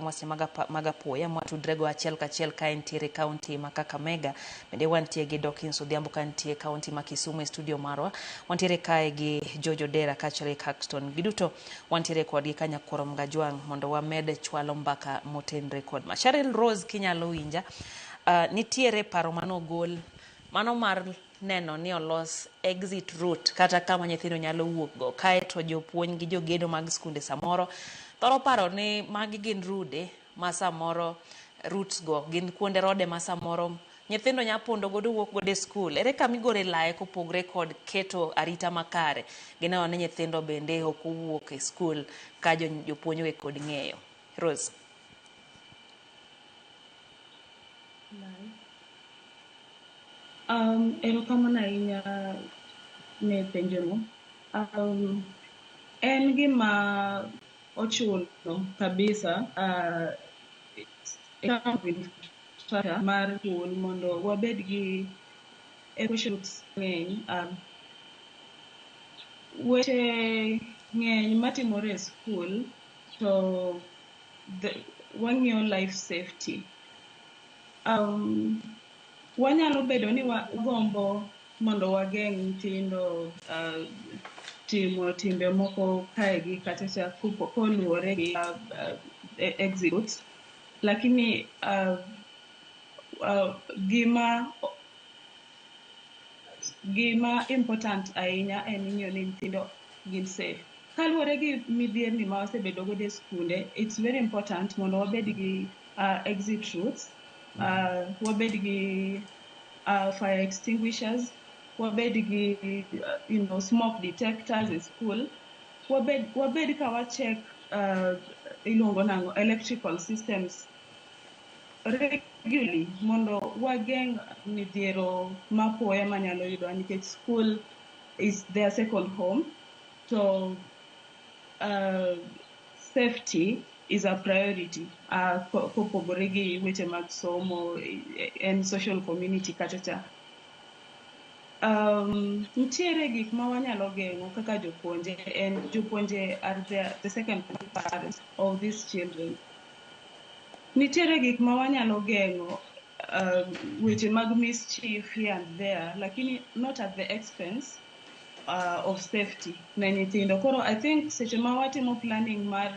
Mwasi mag apoya mwatudrego achiel kachiel ka entiere e kaunti ma Kakamega. Bende wantie gi Dawkins Odhiambo ka nitie e kaunti ma Kisumu e studio marwa. Wantiere kae gi George Odera kaachiel gi Caxton. Giduto wantiere kodgi ka Nyakwar Mgajwang' mondo wamed chwalo mbaka motenre kod ma. Cheryl Rose kinyalo winja, nitiere paro manogol mano mar neno ni olos exit route kata kama nyithindo nyalo wuok go kaeto jopuonj gi jogedo mag skunde samoro thoro paro ni magi gin rude ma samoro routes go gin kuonde rode ma samoro nyithindo nya pondo godo wuok godo e skul. Ere kama igore laye kopogre kod keto arita makare gineno ni nyithindo bende ok owuok e skul ka jopuonj owe kod ng'eyo. Rose. Erokamano ahinya ne penjono. En gima ochuno kabisa mar skul mondo wabed gi equations mang'eny. Weche ng'eny matimore e skul to wang'iyo life safety. Wanyalo bedo ni wagombo mondo wageng' nyithindo timo timbe moko kae gi kata cha koluwore gi exit routes. Lakini gima important ahinya en ng'iyo ni nyithindo gin safe. Kaluwore gi midhierni ma wasebedo godo e skunde, it's very important mondo wabed gi exit routes, wabed gi fire extinguishers, wabed gi smoke detectors e school, wabed ka wa check iluongo nang'o electrical systems regularly mondo wageng' midhiero mapoya manyalo yudowa nikech school is their second home. To safety is a priority kopogore gi weche mag somo en social community kacha cha. Nitiere gik ma wanyalo geng'o kaka jopuonje en jopuonje are the second parents of these children. Nitiere gik ma wanyalo geng'o, weche mag mischief here and there, lakini not at the expense of safety ne nyithindo. Koro I think seche ma watimo planning mar